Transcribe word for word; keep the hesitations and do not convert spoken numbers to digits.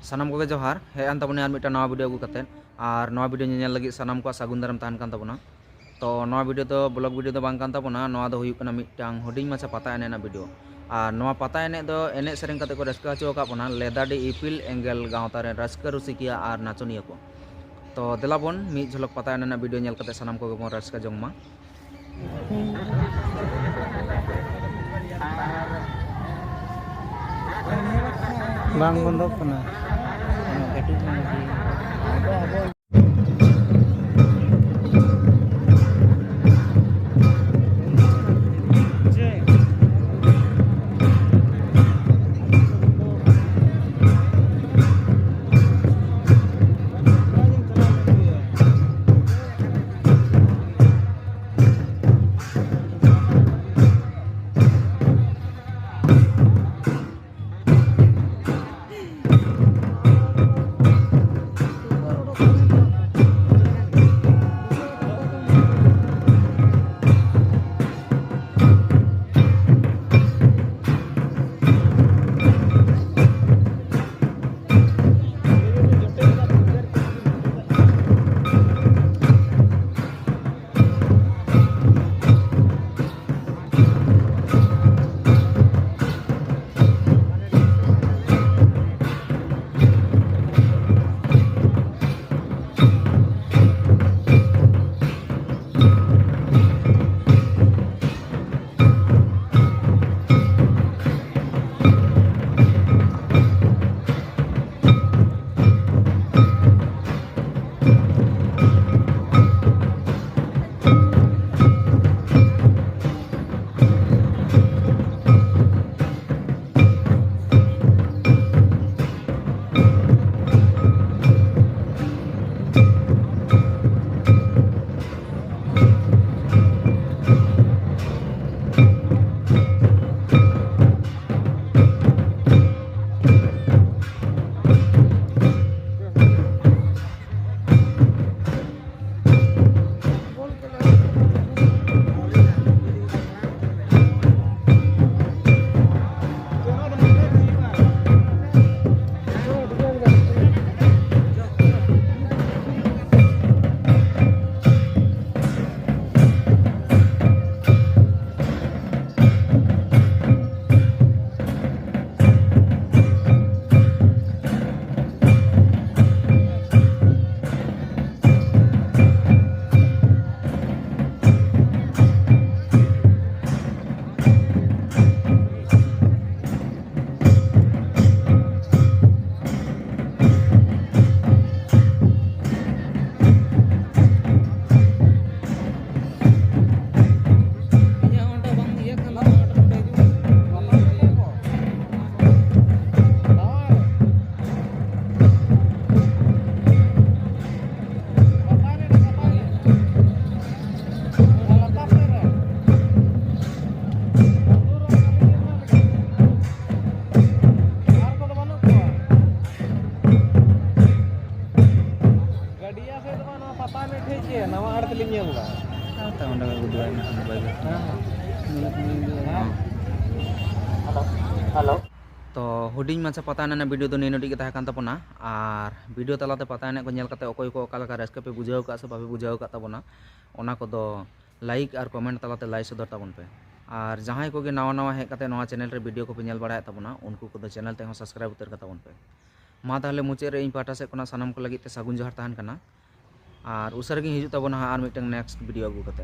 ᱥᱟᱱᱟᱢ ᱠᱚᱜᱮ ᱡᱚᱦᱟᱨ, ᱦᱮᱡ ᱮᱱ ᱛᱟᱵᱚᱱᱟ ᱟᱨ ᱢᱤᱫᱴᱟᱝ ᱱᱟᱣᱟ video ᱟᱹᱜᱩ ᱠᱟᱛᱮᱫ᱾ ᱟᱨ ᱱᱚᱣᱟ video ᱧᱮᱧᱮᱞ ᱞᱟᱹᱜᱤᱫ ᱥᱟᱱᱟᱢ ᱠᱚᱣᱟᱜ ᱥᱟᱹᱜᱩᱱ ᱫᱟᱨᱟᱢ ᱛᱟᱦᱮᱱ ᱠᱟᱱ ᱛᱟᱵᱚᱱᱟ᱾ ᱛᱚ ᱱᱚᱣᱟ video ᱫᱚ vlog video ᱫᱚ ᱵᱟᱝ ᱠᱟᱱ ᱛᱟᱵᱚᱱᱟ, ᱱᱚᱣᱟ ᱫᱚ ᱦᱩᱭᱩᱜ ᱠᱟᱱᱟ ᱢᱤᱫᱴᱟᱝ ᱦᱩᱰᱤᱧ ᱢᱟᱪᱷᱟ ᱯᱟᱛᱟ ᱮᱱᱮᱡ ᱨᱮᱱᱟᱜ video᱾ ᱟᱨ ᱱᱚᱣᱟ ᱯᱟᱛᱟ ᱮᱱᱮᱡ ᱫᱚ ᱮᱱᱮᱡ ᱥᱮᱨᱮᱧ ᱠᱟᱛᱮ ᱠᱚ ᱨᱟᱹᱥᱠᱟᱹ ᱦᱚᱪᱚ ᱟᱠᱟᱫ ᱵᱚᱱᱟ ᱞᱮᱫᱟᱰᱤ ᱤᱯᱤᱞ ᱮᱸᱜᱮᱞ ᱜᱟᱶᱛᱟ ᱨᱮᱱ ᱨᱟᱹᱥᱠᱟᱹ ᱨᱩᱥᱤᱠᱤᱭᱟᱹ ᱟᱨ ᱱᱟᱪᱚᱱᱤᱭᱟᱹ ᱠᱚ᱾ ᱛᱚ ᱫᱮᱞᱟ ᱵᱚᱱ ᱢᱤᱫ ᱡᱷᱚᱞᱚᱠ ᱯᱟᱛᱟ ᱮᱱᱮᱡ ᱨᱮᱱᱟᱜ video ᱧᱮᱞ ᱠᱟᱛᱮ ᱥᱟᱱᱟᱢ ᱠᱚᱜᱮ ᱵᱚᱱ ᱨᱟᱹᱥᱠᱟᱹ ᱡᱚᱝ ᱢᱟ᱾ ᱵᱟᱝ ᱵᱚᱱᱫᱚᱜ ᱠᱟᱱᱟ᱾ ᱠᱟᱹᱴᱤᱡ ᱢᱟ ᱟᱵᱚ, ᱟᱵᱚ ᱚᱸᱰᱮ ᱜᱮ ᱩᱫᱩᱜ ᱟᱭ ᱢᱮ, ᱵᱟᱭ ᱜᱮ᱾ ᱦᱮᱸ᱾ ᱦᱮᱞᱳ᱾ ᱛᱚ ᱦᱩᱰᱤᱧ ᱢᱟᱪᱷᱟ ᱯᱟᱛᱟ ᱮᱱᱮᱡ ᱨᱮᱱᱟᱜ ᱵᱷᱤᱰᱤᱭᱳ ᱫᱚ ᱱᱤᱭᱟᱹ ᱱᱚᱰᱤ ᱜᱮ ᱛᱟᱦᱮᱸ ᱠᱟᱱ ᱛᱟᱵᱚᱱᱟ᱾ ᱟᱨ ᱵᱷᱤᱰᱤᱭᱳ ᱛᱟᱞᱟᱛᱮ ᱯᱟᱛᱟ ᱮᱱᱮᱡ ᱠᱚ ᱧᱮᱞ ᱠᱟᱛᱮ ᱚᱠᱚᱭ ᱠᱚ ᱚᱠᱟ ᱞᱮᱠᱟ ᱨᱟᱹᱥᱠᱟᱹ ᱯᱮ ᱵᱩᱡᱷᱟᱹᱣ ᱟᱠᱟᱫ ᱥᱮ ᱵᱟᱯᱮ ᱵᱩᱡᱷᱟᱹᱣ ᱟᱠᱟᱫ ᱛᱟᱵᱚᱱᱟ, ᱚᱱᱟ ᱠᱚᱫᱚ ᱞᱟᱭᱤᱠ ᱟᱨ ᱠᱚᱢᱮᱱᱴ ᱛᱟᱞᱟᱛᱮ ᱞᱟᱹᱭ ᱥᱚᱫᱚᱨ ᱛᱟᱵᱚᱱ ᱯᱮ᱾ ᱟᱨ ᱡᱟᱦᱟᱸᱭ ᱠᱚᱜᱮ ᱱᱟᱣᱟ ᱱᱟᱣᱟ ᱦᱮᱡ ᱠᱟᱛᱮ ᱱᱚᱣᱟ ᱪᱮᱱᱮᱞ ᱨᱮ ᱵᱷᱤᱰᱤᱭᱳ ᱠᱚᱯᱮ ᱧᱮᱞ ᱵᱟᱲᱟᱭᱮᱫ ᱛᱟᱵᱚᱱᱟ, ᱩᱱᱠᱩ ᱠᱚᱫᱚ ᱪᱮᱱᱮᱞ ᱛᱮᱦᱚᱸ ᱥᱟᱵᱥᱠᱨᱟᱭᱤᱵ ᱩᱛᱟᱹᱨ ᱠᱟᱛᱟ ᱵᱚᱱ ᱯᱮ᱾ ᱢᱟ ᱛᱟᱦᱚᱞᱮ ᱢᱩᱪᱟᱹᱫ ᱨᱮ ᱤᱧ ᱯᱟᱦᱴᱟ ᱥᱮᱫ ᱠᱷᱚᱱᱟᱜ ᱥᱟᱱᱟᱢ ᱠᱚ ᱞᱟᱹᱜᱤᱫ ᱛᱮ ᱥᱟᱹᱜᱩᱱ ᱡᱚᱦᱟᱨ ᱛᱟᱦᱮᱱ ᱠᱟᱱᱟ᱾ ᱟᱨ ᱩᱥᱟᱹᱨᱟ ᱜᱤᱧ ᱦᱤᱡᱩᱜ ᱛᱟᱵᱚᱱᱟ ᱦᱟᱸᱜ ᱟᱨ ᱢᱤᱫᱴᱟᱝ ᱱᱮᱠᱥᱴ ᱵᱷᱤᱰᱤᱭᱳ ᱟᱹᱜᱩ ᱠᱟᱛᱮ᱾